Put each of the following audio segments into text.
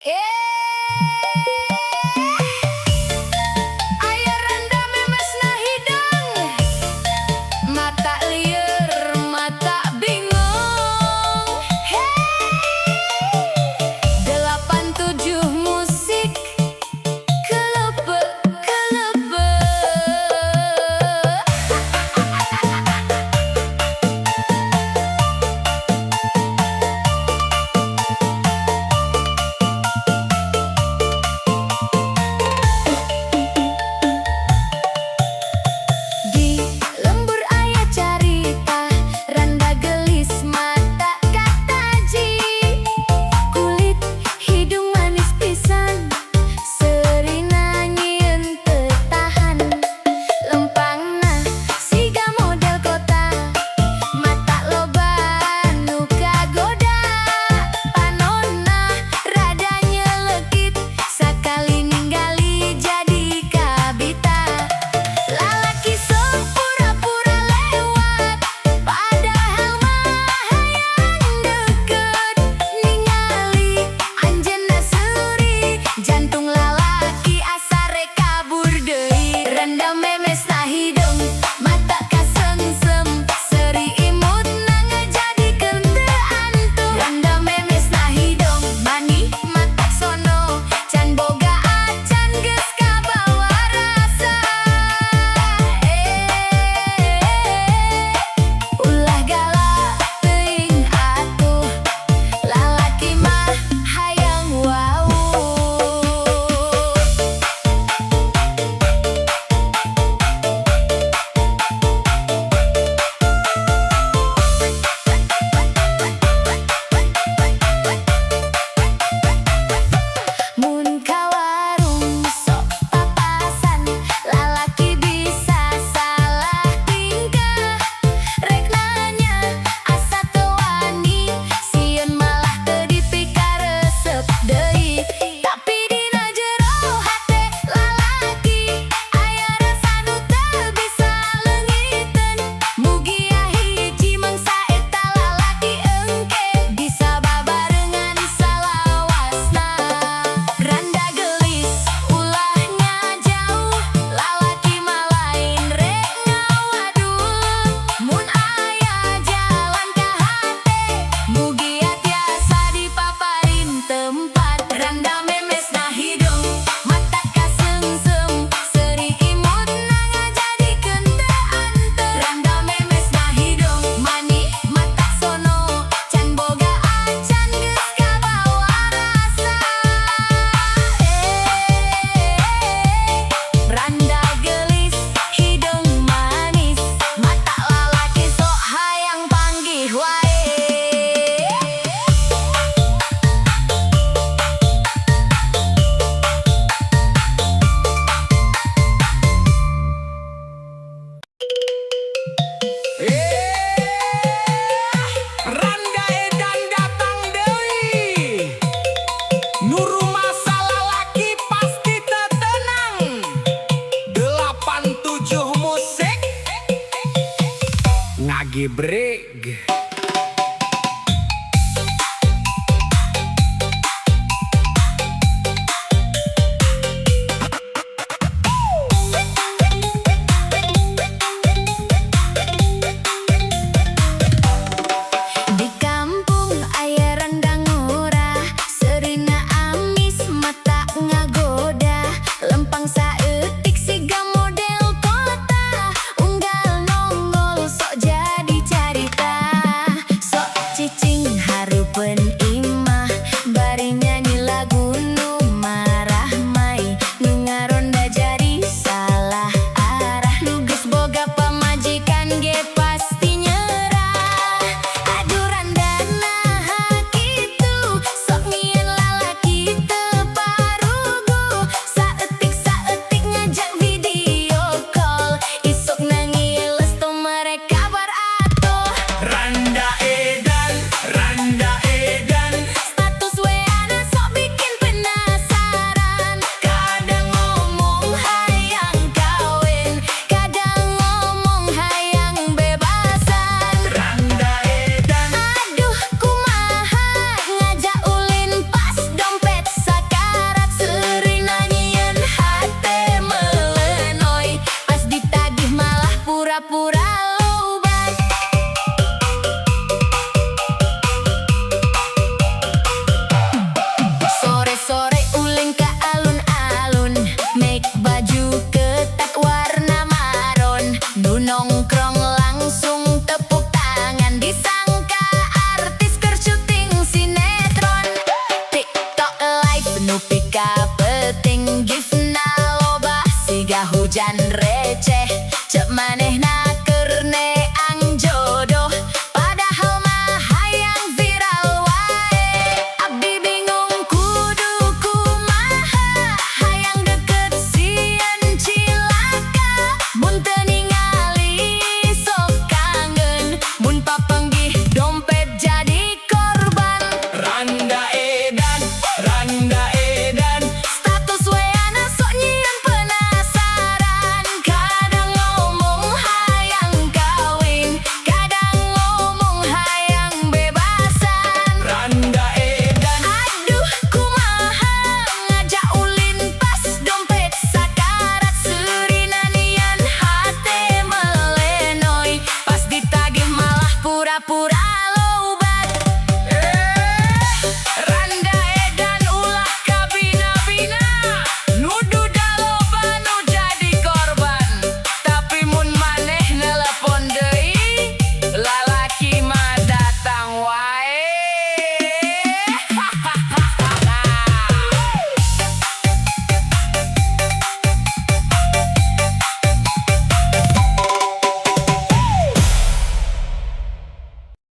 Eh, aya randa memesna hidang, matak lieur, matak bingung. Hey, 87 musik, kelebe kelebe. Nepi ka peuting giftna loba siga hujan receh. Cek manehna keur neang jodoh, padahal mah hayang viral wae. Abdi bingung kudu kumaha, hayang deket sieun cilaka. Mun teu ningali sok kangen, mun papanggih dompet jadi korban. Randa edan, randa edan. Status WA-na sok nyieun penasaran. Kadang ngomong hayang kawin, kadang ngomong hayang bebasan. Randa edan. Aduh, kumaha ngajak ulin pas dompet sakarat. Seurina nian hate melenoy, pas ditagih malah pura-pura lowbat. Eh, randa edan ulah kabina-bina. Nu duda loba nu jadi korban. Tapi mun maneh nelepon deui, lalaki mah datang wae. Hahaha.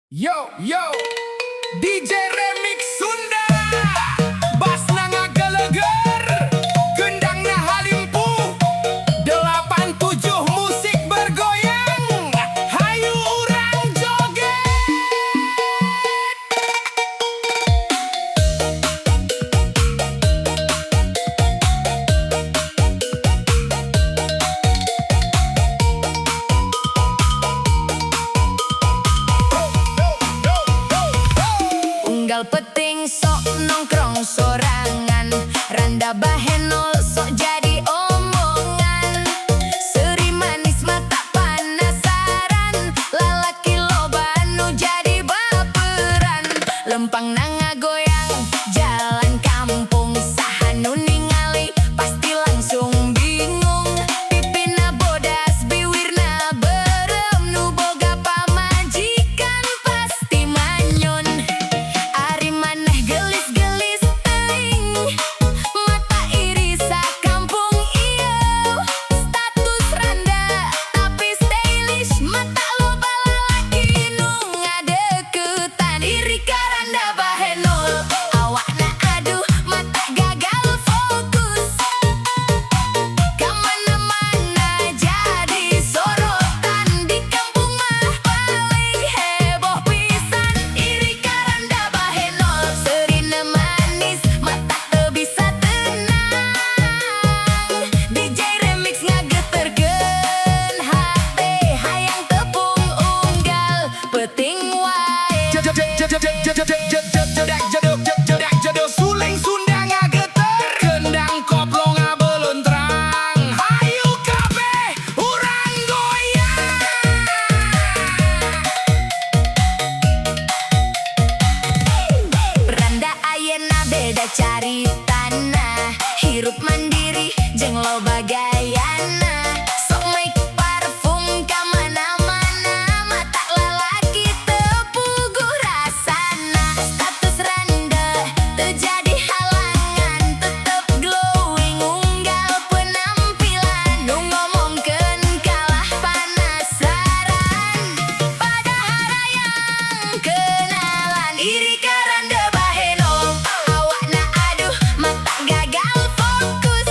Yo, yo, DJ Remix Sunda. Basna ngageleger, Kendangna halimpuh. 87 musik bergoyang. Hayu urang joget. Unggal peuting sok nongkrong sorangan. Randa bahenol sok jadi omongan. Seuri manis matak penasaran. Lalaki loba nu jadi baperan. Lempangna ngagoyang jalan kampung. Saha nu ningali pasti langsung bingung. Pipina bodas, biwirna beureum. Nu boga pamajikan pasti manyun. Ari maneh geulis-geulis teuing, matak iri sakampung ieu. Status randa tapi stylish, matak loba lalaki nu ngadeukeutan. Iri ka randa bahenol, awakna aduh matak gagal fokus. Kamana-mana jadi sorotan. Di kampung mah paling heboh pisan. Iri ka randa bahenol, seurina manis matak teu bisa tenang. DJ remix ngageterkeun hate, hayang tepung unggal peuting wae. Suling Sunda ngageter, kendang koplo ngabeluntrang. Hayu kabeh urang goyang. Randa ayeuna beda caritana. Hirup mandiri jeung loba gayana. Sok make parfum ka mana-mana, matak lalaki teu puguh rasana. Status randa teu jadi halangan, tetep glowing unggal penampilan. Nu ngomongkeun kalah penasaran, padahal hayang kenalan. Iri ka randa bahenol, awakna aduh matak gagal fokus.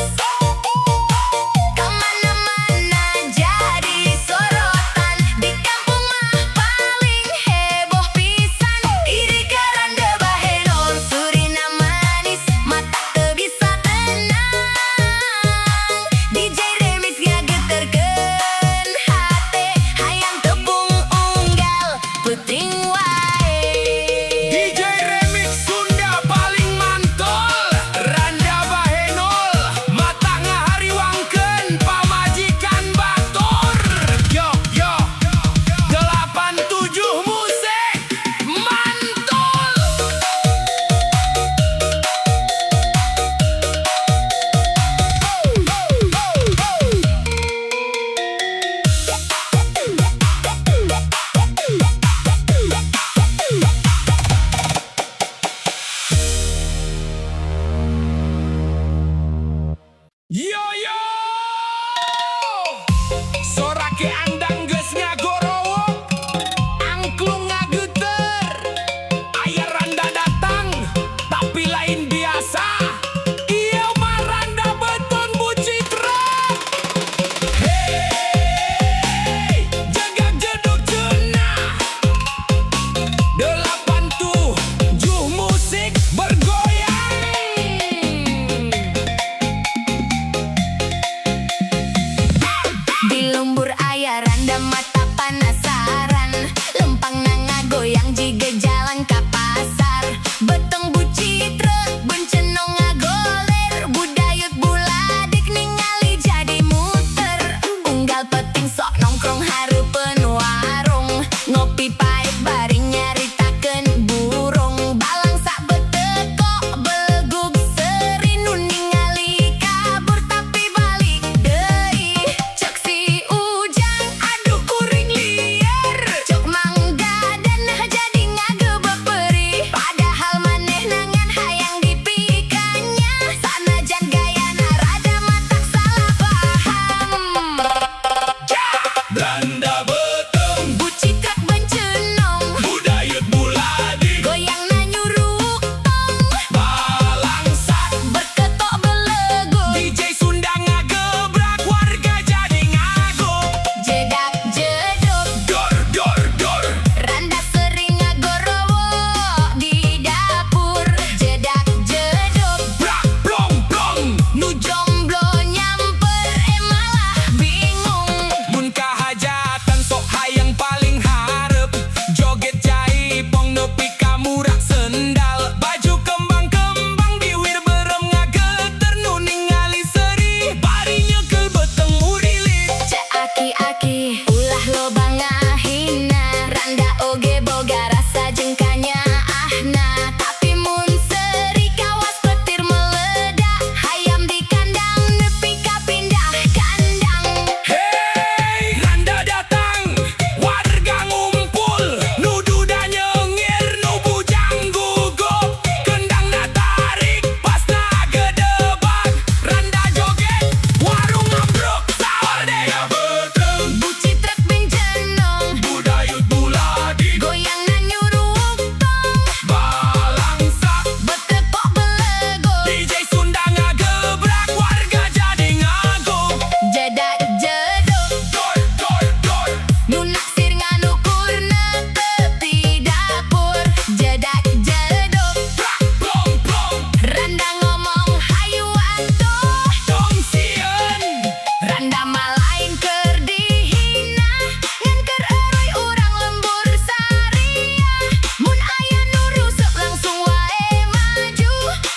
Yo yo, Sora kendang geus ngagorowok, angklung ngageter. Aya randa datang, tapi lain biasa. Ieu mah randa beuteung bucitreuk. Hey, jegag jedug cenah. 87 musik bergoyang. Di lembur aya randa matak penasaran. Lempangna ngagoyang jiga jalan ka pasar. Beuteung bucitreuk bencenong ngagoler. Budayut buladik ningali jadi muter. Unggal peuting sok nongkrong hareupeun warung. Ngopi pahit bari nyaritakeun burung. Balangsak betekok belegug seuri. Nu ningali kabur tapi balik deui. Cek si Ujang, "Aduh, kuring lieur." Cek Mang Dadan, "Nah, jadi ngagebeg perih." Padahal manehna ngan hayang dipikanyaah. Sanajan gayana rada matak salah paham. Randa beuteung Bucitreuk bencenong. Budayut buladik. Goyangna nyuruk tong. Balangsak Beketok belegug. DJ Sunda ngagebrak, warga jadi ngago. Jedak jedug. Dor dor dor. Randa sering ngagorowok di dapur. Jedak jedug. Brak blong blong. Nu jomblo nyamper, eh malah bingung. Mun kahajatan sok hayang paling hareup. Joget jaipong nepi ka murak sendal. Baju kembang-kembang biwir beureum ngageter. Nu ningali seuri bari nyekel beuteung murilit. Cek aki-aki, ulah loba ngahina. Randa oge boga rasa jeung kanyaahna. Tapi mun seuri kawas petir meledak. Hayam di kandang nepi ka pindah kandang. Hey, randa datang, warga ngumpul. Nu duda nyengir, nu bujang gugup. Kendangna tarik, bassna gedebak. Randa joget, warung ngambruk. Saur deh beuteung. Bucitreuk bencenong. Budayut buladik. Goyangna nyuruk tong. Balangsak Betekok belegug. DJ Sunda ngagebrak, warga jadi ngago. Jedak jedug. Dor dor dor. Nu naksir nganukur netep di dapur. Jedak jedug. Brak blong blong. Randa ngomong, "Hayu atuh." Tong sieun. Randa mah lain keur dihina, ngan keur euruy urang lembur sariah. Mun aya nu rusep langsung wae maju.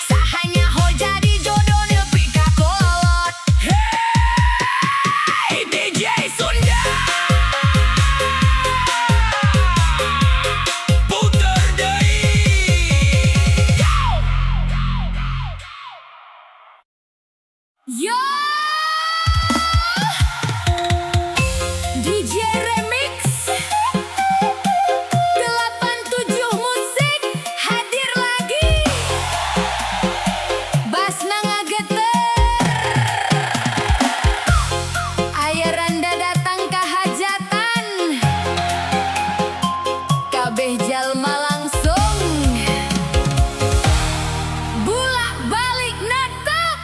Saha nyaho jadi jodoh nepi ka kolot. Hey, DJ Sunda, puter deui. Yo, DJ Remix 87 Musik hadir lagi. Bassna ngageter. Aya randa datang ka hajatan. Kabeh jalma langsung bulak balik netep.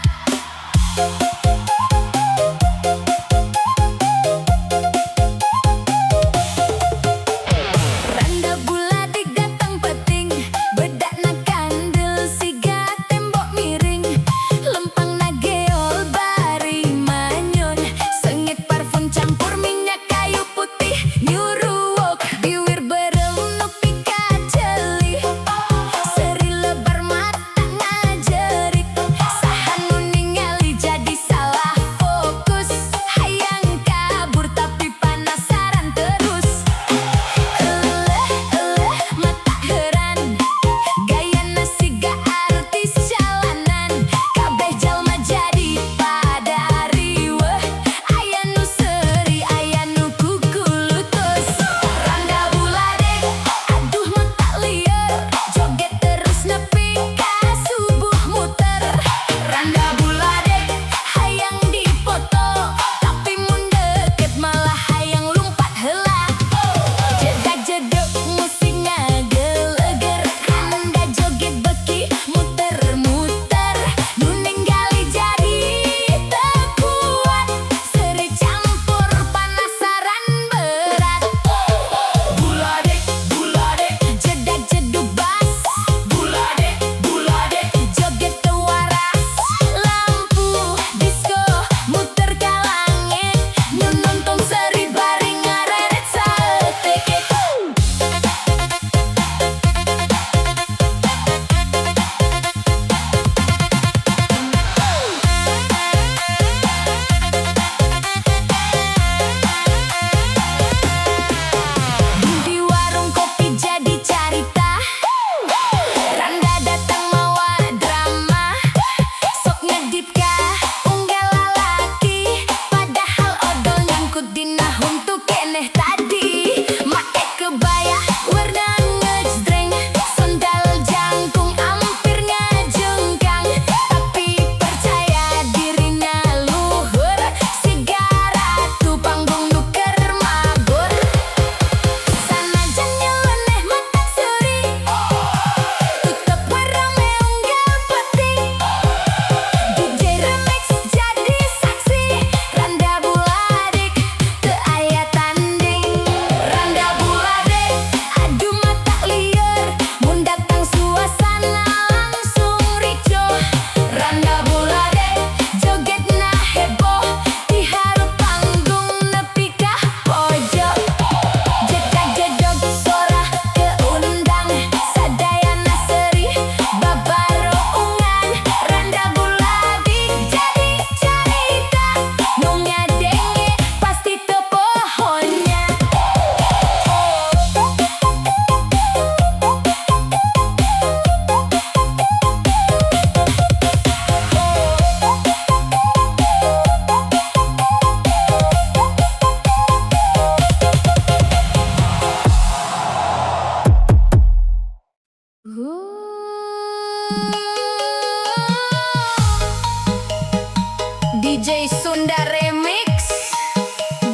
DJ Sunda Remix.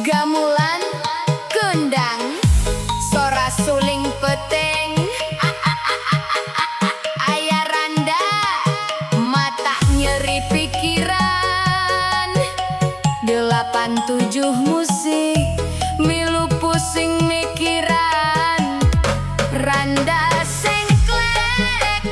Gamelan kendang, sora suling peteng. Aya randa matak nyeri pikiran. 87 musik milu pusing mikiran. Randa sengklek.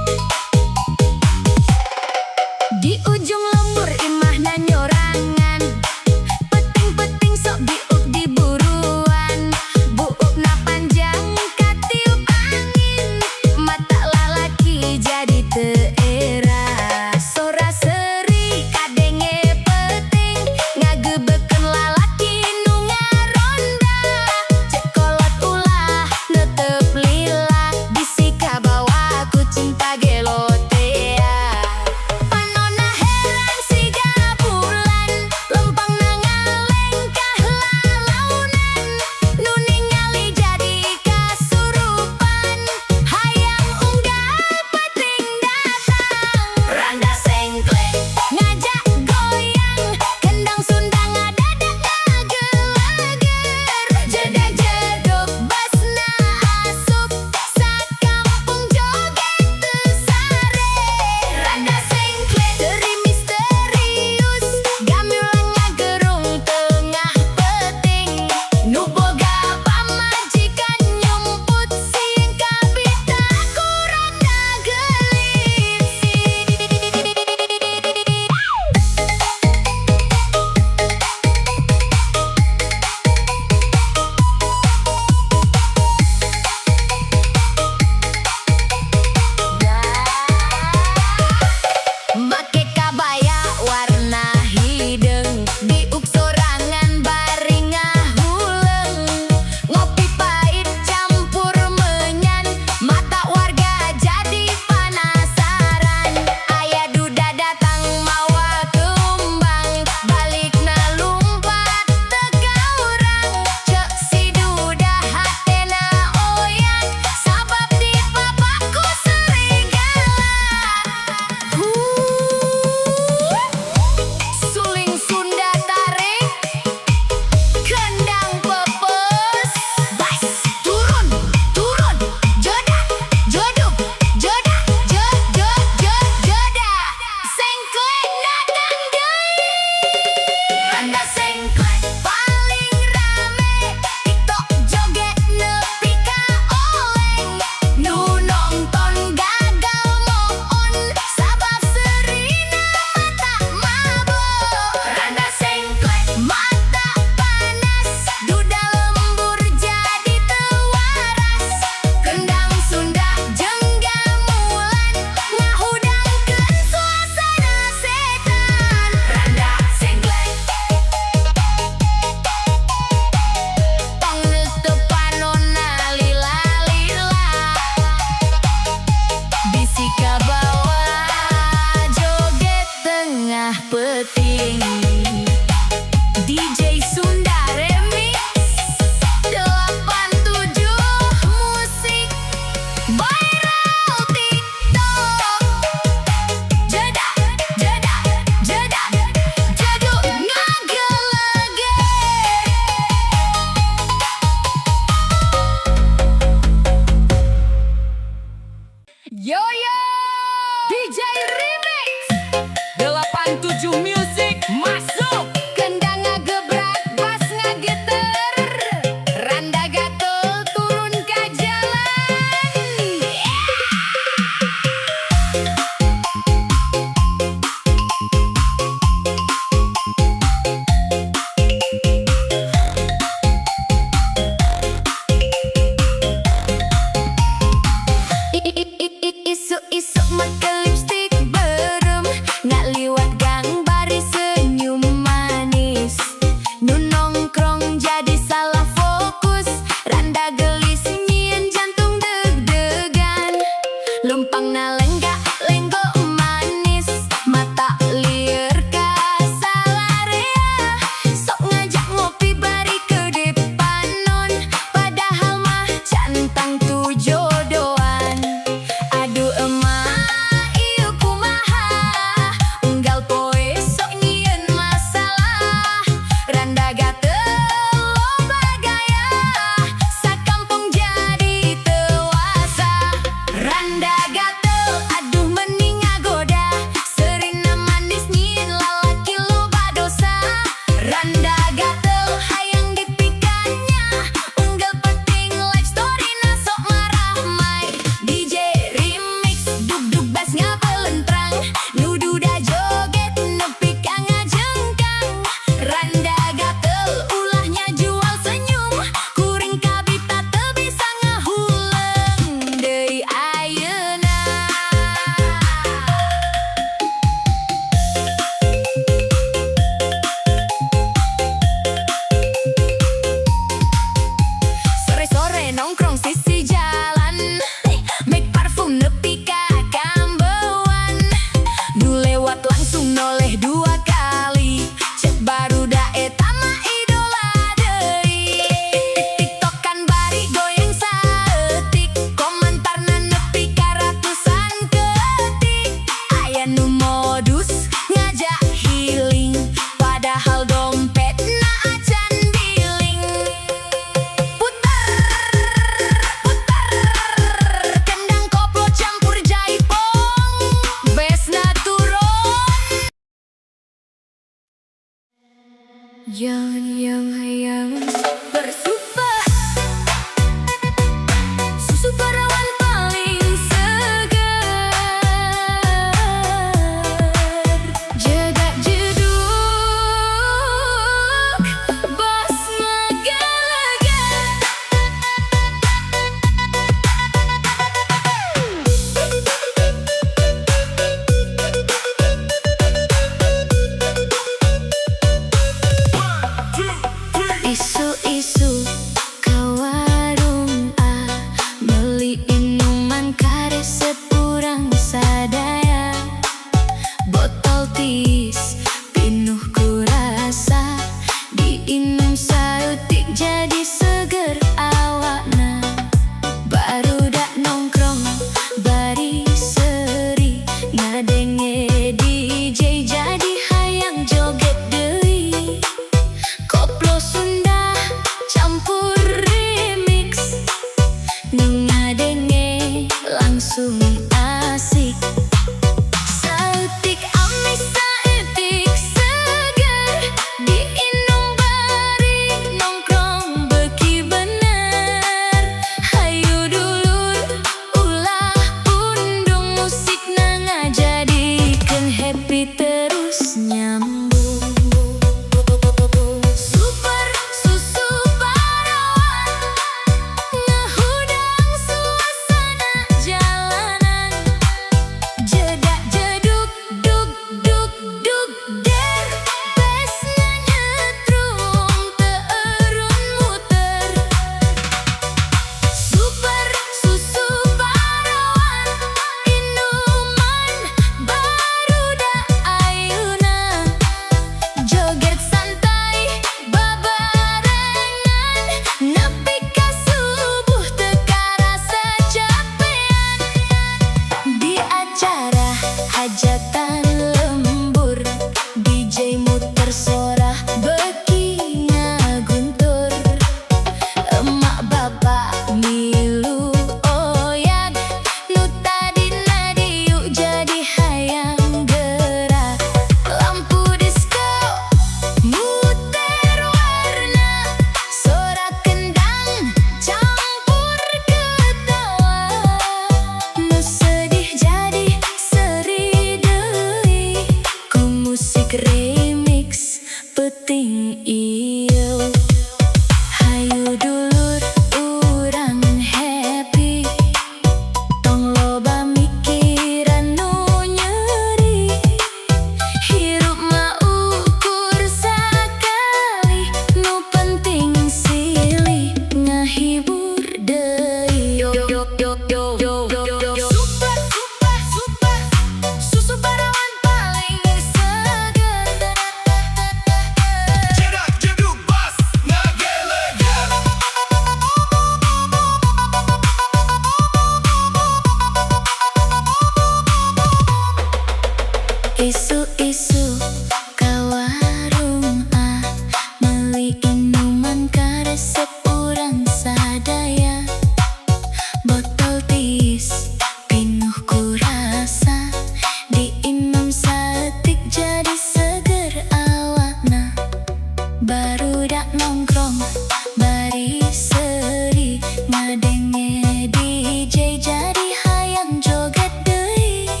Ngadenge DJ jadi hayang joget deui.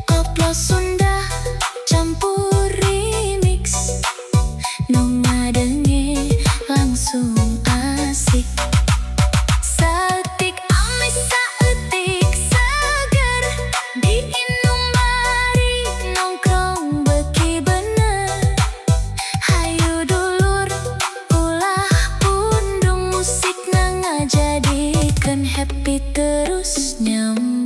Koplo Sunda campur remix, nu ngadenge langsung asik. Saeutik amis, saeutik seger, diinum bari nongkrong beuki bener. Hayu dulur, ulah pundung, musikna ngajadikeun happy terus nyambung.